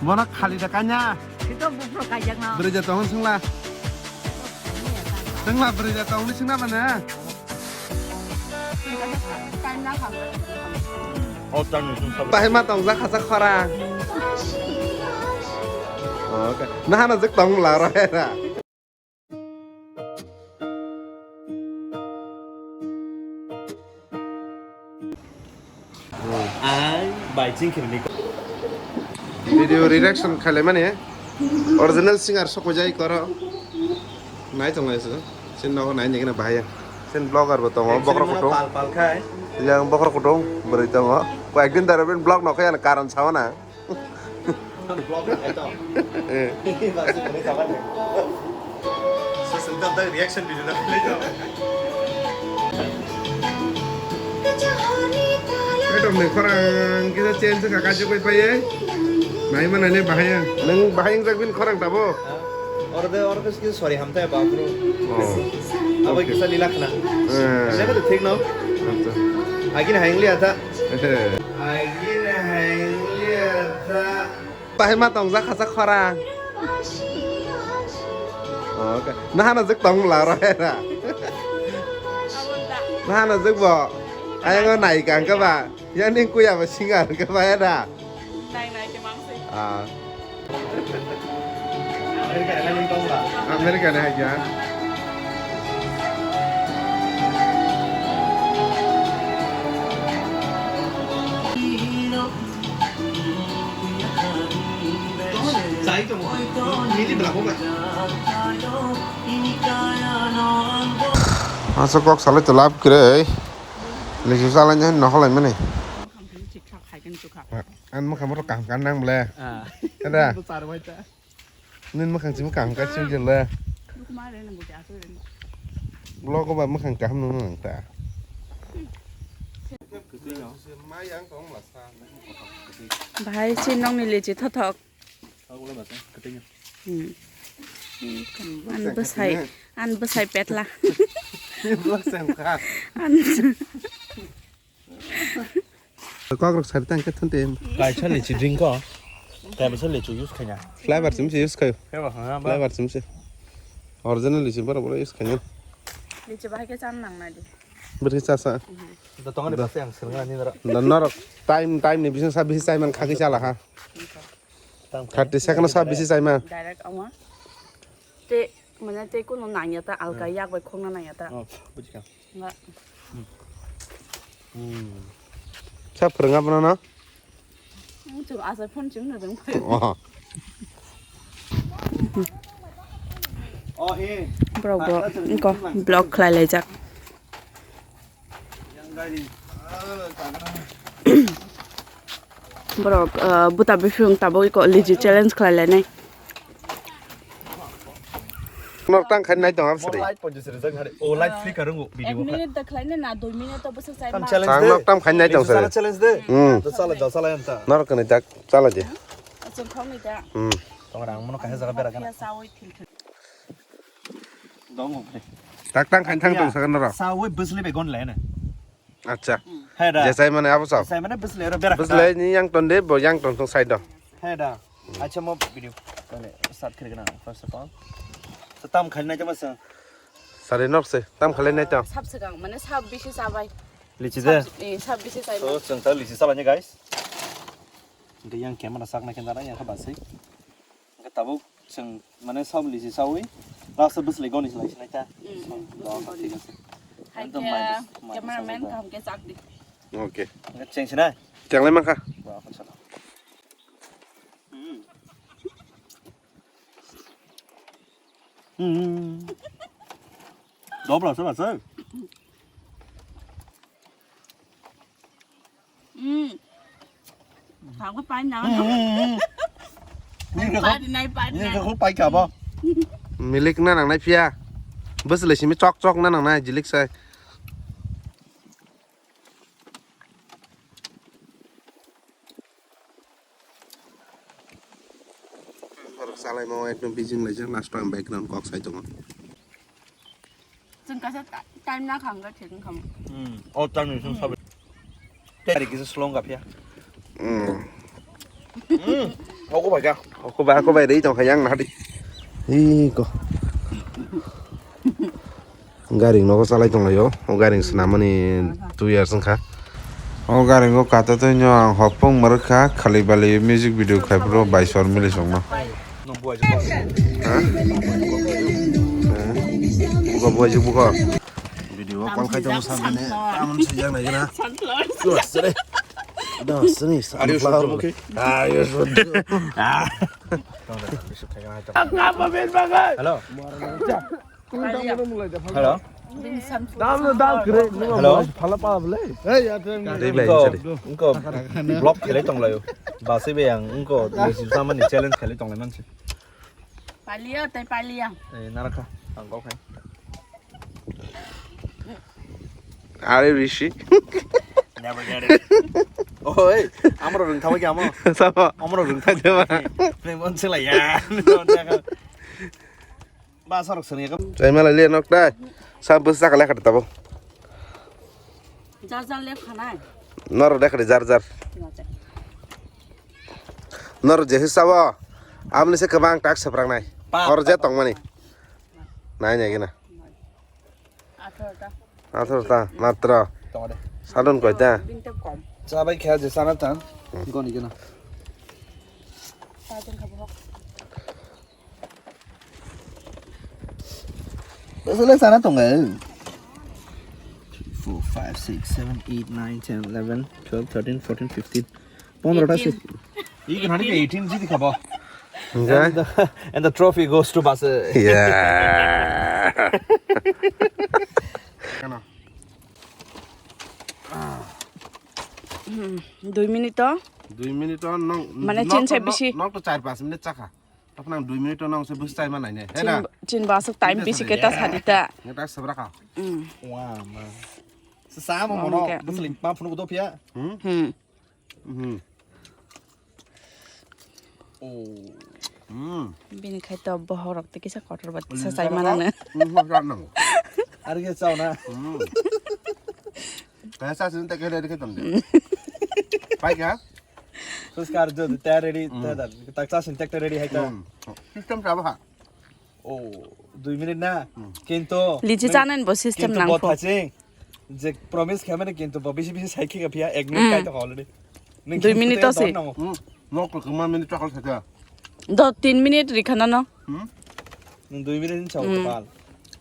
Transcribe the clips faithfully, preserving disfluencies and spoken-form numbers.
Bono khali da kanya. Ito bufro kajak na. Beri jatong sungla. Sungla beri jatong ni sungna mana. Time na kang. Tahima tong jak hasak khorang. Oke. Nah, na jak tong la ra ra. Ang bai ching khirni. Video reaction khaile mani original singer sokojai koro. Nai tong lai su. Sin nogo nai nigna bahaya. Sin blogger bo tongo bokrok kutung. Pal pal khai. Yang bokrok kutung beri tongo. Ko ekdin daro ben blog nokhaya karon sawana. Reaction video na. Eto ni khorang kisa change ka kajo koi paye. Nai mana ne bahaya. Nang bahaya jak bin khorang tabo. Orde orde kisa sorry hamta ba bro. Oh. Abo kisa lila khna. Eh. Thik no. Acha. Agin haingli ata. Agin haingli ata. Tahima tong jak hasak khorang. Oke. Nahana jak tong la ra ra. Nahana jak bo. Ayang nai kang ka ba. Yang ning kuya ba singa ka ba ya da. Nai nai ke mang se. Ah. America ni hai ya. Asa kok salai to lab kre. Lisu salai nyen no holai mani. An mukha moro kaham kan nang ble. Ah. Ada. Nini mwkhang simi kaham khe swijak le. Vlog o ba mwkhang kaham nung nang ta. Bahai si nokni lichi thothok. Hmm. An bwsai, an bwsai petla. An Kok rok sari tang khe thun te. Kaisa lichi drink ko. Kaisa lichi use khaina. Flavor sim se use khayo. Flavor ha ba. Flavor sim se. Original lichi boro boro use khaina. Lichi bahai khe chan nang nai di. Bwrwi cha sa. Da tongani base ang sirna ni dara. Da norok time time ni bising sa bisi chai man khaki chala ha. Thirty second sa bisi chai man. Direct ama. Te mane te kuno nangya ta alka yak bai khokna nangya ta. Oh, bujikha. Nga. Hmm. Sa phwrwng abono no? Chwng asai phone chwng na dong phai. Oh. Oh, eh. Borok bo ko vlog khlai laijak. Borok, ah, buta bising tabuk iko liji challenge khlai lainai. Norok tang khai nai tong absri. Light ponjis rijak hari. Oh, light free karungo video. Ek minute da khlai na, na dui minute to bwswk chai ma. Challenge de. Norok tang khai nai tong sari. Challenge de. Hmm. To chala ja chala anta. Norok kani dak chala je. Chwng khok ni da. Hmm. Tong rang mono kaisa jaga bera kana. Sawi thil thil. Dong mo. Tak tang khai thang tong sagan norok. Sawi bwsli be gon le na. Acha. He da. Jesai mane abo sao. Jesai mane bwsle ro berak. Bwsle ni yang ton de bo yang ton song side do. He da. Acha mo video. Kale start khri gana first of all. So tam khai nai jama sa. Sari nok se tam khai nai to. Sab segang mane sab bisi sabai. Lichi de. Sab, eh, sab bisi sabai. So chwng ta lichi sabai ni guys. Nte yang camera sak na kendara yang kha basai. Nte tabuk. Chwng mane sob lisi sawi last bwsle goni slai sinai ta. Mm, mm, bwsle goni. Thik ase. Hai ekdom ke minus, minus cameraman asa kaham ke chak di. Okay. Cheng sinai. Cheng lai mankha. Ba, aphun sana. Hmm. Hmm. Dobra, sana, sana. Hmm. Khang ko pai na. Hmm, hmm, hmm. Nai pa, nai pa, nai. Ko pai ka ba. Milik na nang nai pia. Bwsle simi chok chok na nang nai jilik sai. Salai mo ekdom bijing lai jak last time background kok sai tongo. Chwng kaisa ta-, time na kham ga thik wng kham. Hmm. Oh, time ni song sabi. Tari kisa slong ga phia. Hmm. Hmm. Oko bai ka. Oko bai, oko bai rei tong kha yang na di. Iko. Garing nogo salai tong layo. O garing swnamani two years wngkha. O garing o kata tei no ang hopong marwkha khali bali music video khai pro bai sor mili songma. Ha? Buka buka buka. Video call khai tong sa mane. Amon sijak na gina. Sunflower. Tuh, sere. Ada sini. Are you sunflower? Are you sure? Ah. Hello. Hello. Dam dam kre. Hello. Phala pa bole. Hey, ya tren. Dei bai sari. Engko vlog khelai tong layo. Basi be yang engko music sama ni challenge khelai tong lai mansi. Palia tai palia. Eh, naraka. Ang kau khai. Are rishi. Never get it. Oi, amro rung thawa ki amo. Sama. Amro rung thawa. Play mon sila ya. Ba sorok sini ka. Chai mala le nok dai. Sa bus sa kala khat tabo. Jar jar le khanai. Nor de khade jar jar. Nor je hisabo. Amni se kabang tak saprangnai. Or je tongmani. Nai nai gina. Atharo ta. Atharo ta, matro. Tong de. Salon koi ta. Binte kom. Chabai kha je sana tan. Goni gina. Sajin khabo hok. Bwswk le sana tongo. Four, five, six, seven, eight, nine, ten, eleven, twelve, thirteen, fourteen, fifteen. Pondro ta se. Eighteen. Iki nani ke eighteen jiti khabo. Enjoy. And the, and the trophy goes to Basa. Yeah. Kana. Hmm, dui minute to. Dui minute to nong. Mane nok chin to, sai bisi. Nok to char pas minute chakha. Apnang dui minute nang se bus time nai ne. He na? Chin, chin ba aswk time bisi keta sadi ta. Nge tak sabra ka. Mm. Wa ma. Sesama mono bus link ma phunu do pia. Hmm? Hmm. Hmm. Oh. Hmm. Bini khai to bohok rok te kisa kotor ba sa sai mana na. Hmm, sa nang. Ari ke chao na. Hmm. Kaya sa sin ta kaya dari ke tam. Pai kya? Suskar jo ta ready, ta da, tak sa sin tak ta ready hai ta. Hmm. System sa ba ha. Oh, dui minute na. Hmm. Kintu lichi chanen bo system nang pho. Thaching. Je promise khamene kintu bo bisi bisi sai khe phiya ek minute kai to already. Dui minute to se. Hmm. Nok ko kma minute chakal sa ta. Do tin minute ri khana no. Hmm. Nung dui minute ni chao bal.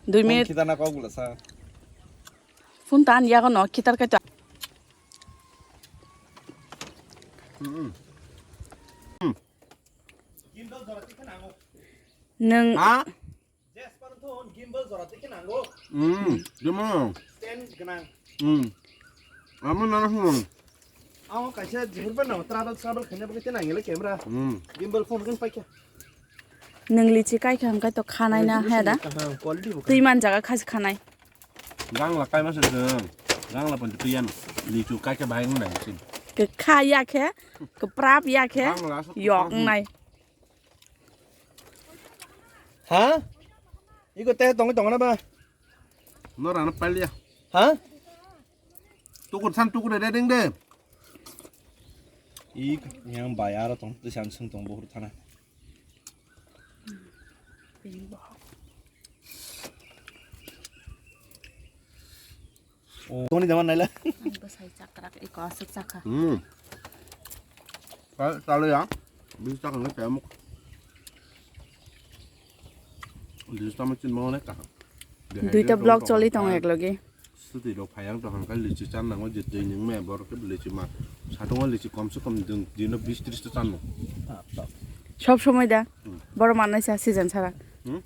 Dui minute. Kita na kau gula sa. Phone tan yago no kitar kai ta. Hmm. Nwng ha? Gimbal jora twi khe nango. Hmm, gimbal. Stand gwnang. Hmm. Amo nana hwnong. Amo kaisa jihur ba nang travel travel khaina bagwi tei nangya le camera. Hmm. Gimbal phone khe paikha. Nwng lichi kai kha hwnkhe to khanai na he da? Quality bo. Twi man jaga khasi khanai. Gangla kaima se chwng. Gangla pon twi yan. Lichu kai khe bahai nang sin. Ke kha ya khe, ke prap ya khe, yok nai. Ha? Iko te tong tong na ba? No rana palia. Ha? Tukur san tukur de ding de. Ik yang bayar tong tu san sung tong bohur thana. Oh, toni jaman naila. Ani bwsai chakrak iko aswk chakha. Hmm. Kal kalo ya. Bisa kan kayak muk. Bisa sama cin mau naik kah? Duita vlog choli tongo eklogi. Suti rok phayang to hangkai lichi chan nango je twi nung me borok ke lichi ma. Satungo lichi kom se kom dino bis tris to chan no. Sob somoi da. Hmm. Boro mannai sa season sara. Hmm?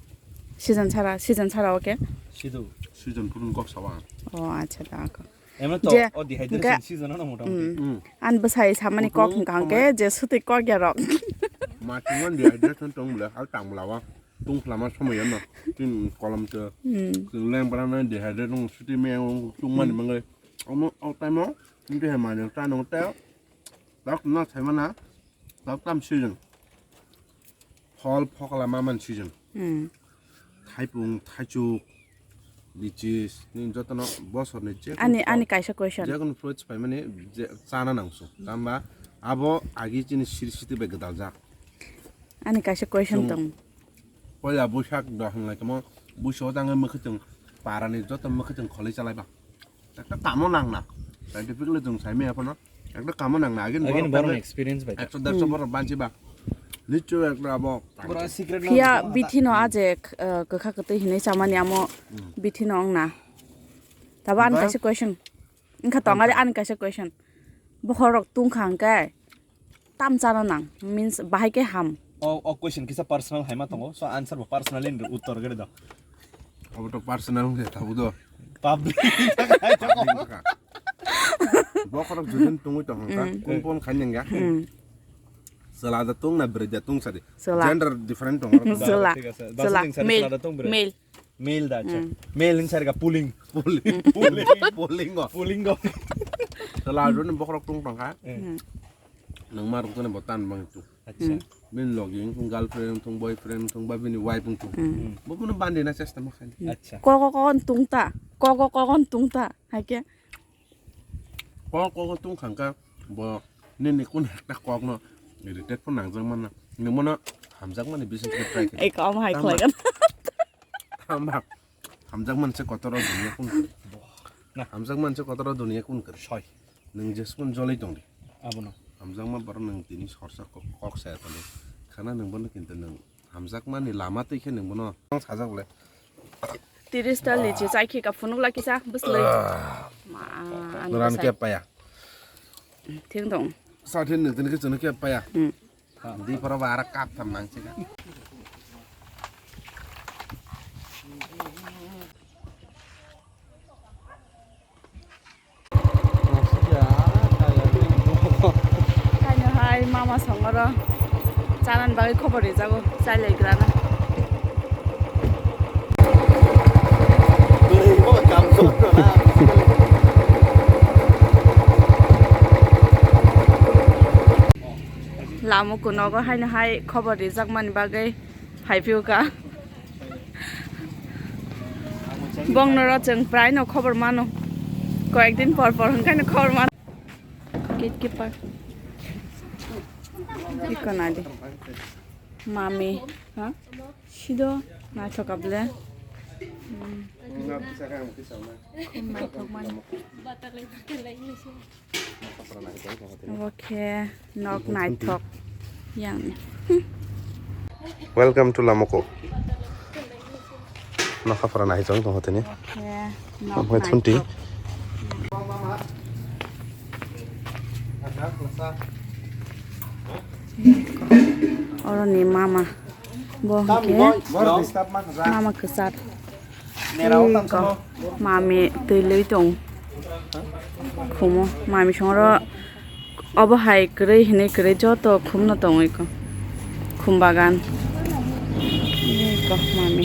Season sara, season sara oke. Sido. Season purun kok sawa. Oh, acha da ako. Emang to, je, oh, dehydration season ano motamoti. Hmm. An bwsai samani kok hwnkha hwnkhe je suti kok ya rok. Ma chungan dehydration tong bla, al tang bla wa. Tung phlama somoi ano. Tin kolom to. Hmm. Leng bra na dehydrate nung suti me tung mani mangai. Omo o time o. Nti he mani ta nung ta. Dok na sai mana. Dok tam season. Phol phokla ma man season. Hmm. Thaipung, thaichuk, lichi, ni jotono bosorni je ani, ani kaisa question. Jekunu fruits paimani je chana nangso. Tamba abo agi chini siri siti bai gwdaljak. Ani kaisa question Chwng tong. Poila buisak do hwnlai tongmo, buiso tangwi mwkhwtwng parani joto mwkhwtwng kholwi chalaiba. Ekta kamo nangna. Scientifically chwng saimaya phano ekta kamo nangna. Again, again, borok borok tangwi experience bai ta. Ekso derso borok banchiba. Nichoi ekta abo. Borok secret Phiya knowledge bithi no aje, uh, kwkha kwtwi hinwi chamani amo Hmm. Bithi no wngna. Tabo ani Ba- kaisa question. Wngkha tong ari ani kaisa question. Bokhorok tungkha hwnkhe tam chana nang, means bahai khe ham. O, o question kisa personal hai ma tongo. So answer bo personal in uttor gede do. Abo to personal wngkhe tabuk do. Public. Bokhorok judin tungwi tong hwnkha, Mm. kun pon khaineng ya. Mm. Chwla da tung na bwrwi da tung sadi. Chwla. Gender different tongo. Chwla. Thik ase. Chwla. Male. Male. Male da, acha. Hmm. Male hin sarga puling. Puling. Puling. Pulingo. Pulingo. Sala joni bokhorok tung tongkha. Hmm. Nang ma rok tone botan bang tu. Acha. Hmm. Bin logi, girlfriend tung, boyfriend tung, ba bini wife tung. Hmm. Bo bono bandi na chesta ma khan. Acha. Ko ko ko tung ta. Ko ko ko tung ta. Hai ke. Kok, kok tung khangkha bo nini kun hekta kokno irritate pho nangjak manna. Nini mono hamjakmani bising khe try khe. Ei, kom hai tama khlai kan. Tama hamjakmani se kotor o dunia kun khe. Na. Hamjakmani se kotor o dunia kun khe. Soi. Nung jesukun jolai tongdi. Abono. Hamjakma borok nung tini sorsa kok, kok saya tongdi. Khana nung bono kintu nung Hamjakmani lama twi khe nung bono sajak le. Tiris ta lichi chai khe ka phunuk la kisa bwslwi. Ah. Ma, ani Noran bwsai. Kep paya. Thing dong. Sa thin nung tini khe chwng kep paya. Hmm. Di pora ba ara kap tham nang chika. Kaino hai mama songoro chanani bagwi khobor rijago, chailagrana. Lama kunogo haino hai khobor rijakmani bagwi. Phai phiyokha. Bongno ro chwng prai no khobor mano. Koyek din por por hwnkhe no khobor mano. Gatekeeper. Iko nadi. Mami. Ha? Sido. Naithok able. Hmm. Khum naithok mani. Obo khe nok naithok yang. Welcome to Lamoko. Nokha phara nai chong tong tini. Obo khe nok Omo khe thunti. Naithok. Oro ni mama. Bo hwnkhe mama kwchar. Eko mami twi lwi tong. Khumo mami songro obo hai kwrwi hinwi kwrwi joto khumno tongwi ko. Khum bagan. Eko mami.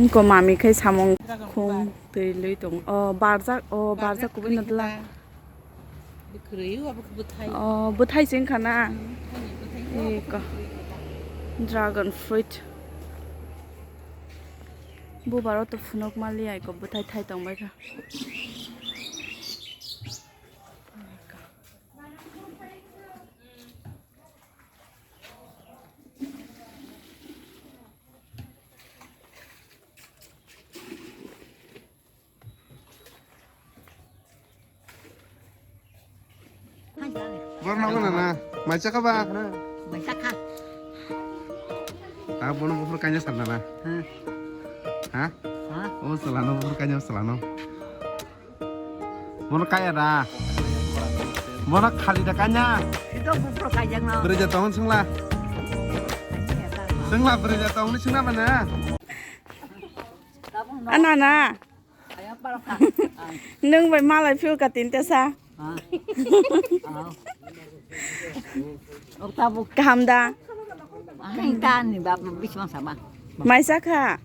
Eko mami khai samung khum twi lwi tong. O barjak, o barjak kubui no dwla. Bwkhwrwi, obo khe bwthai. Oh, bwthai se wngkha na? Hmm, bwthai. Eko. Dragon fruit. Bubar o to phunuk maliya eko bwthai thai tongbaikha. Borok nogo nana, mai chakha ba? Mai chakha. Ta bono buphuru kaina sar nana? Ha? Ha? O salano buphuru kaina salano. Bono kaya da? Bono khali da kaina? Ito buphuru kaijakno. Bwrwi ja tong sungla. Sungla bwrwi ja tong ni sungna bana. Anana. Nwng bai malai phiyokha tini tesa. Kaham da? Maisa kha?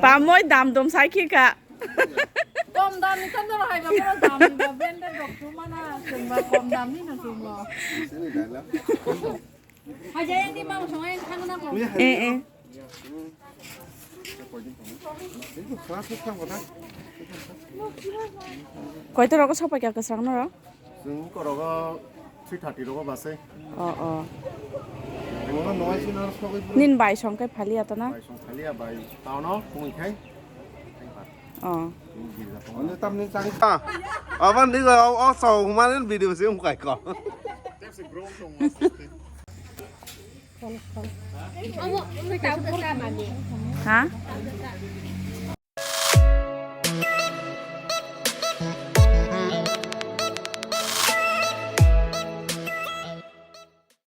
Pamoi dam dum sai khikha. Kom dam ni kan doro hai ba, boro dam ni ba, branded rok chuma na, chwng ba kom dam ni no chwng lo. Eh, eh. Koito rogo sopai kha kwsang no ro? Chwng korogo three thirty rogo basai. Oh, oh. Oro noi sino sogwi bwrwi. Nin bai song kai phali ato na? Bai song phali ya bai. Tao no, kung ikhai. Oh. Kung girja tong. Ano tamni chang. Ah, aban ni go o so humanin video se um kai ko. Ha?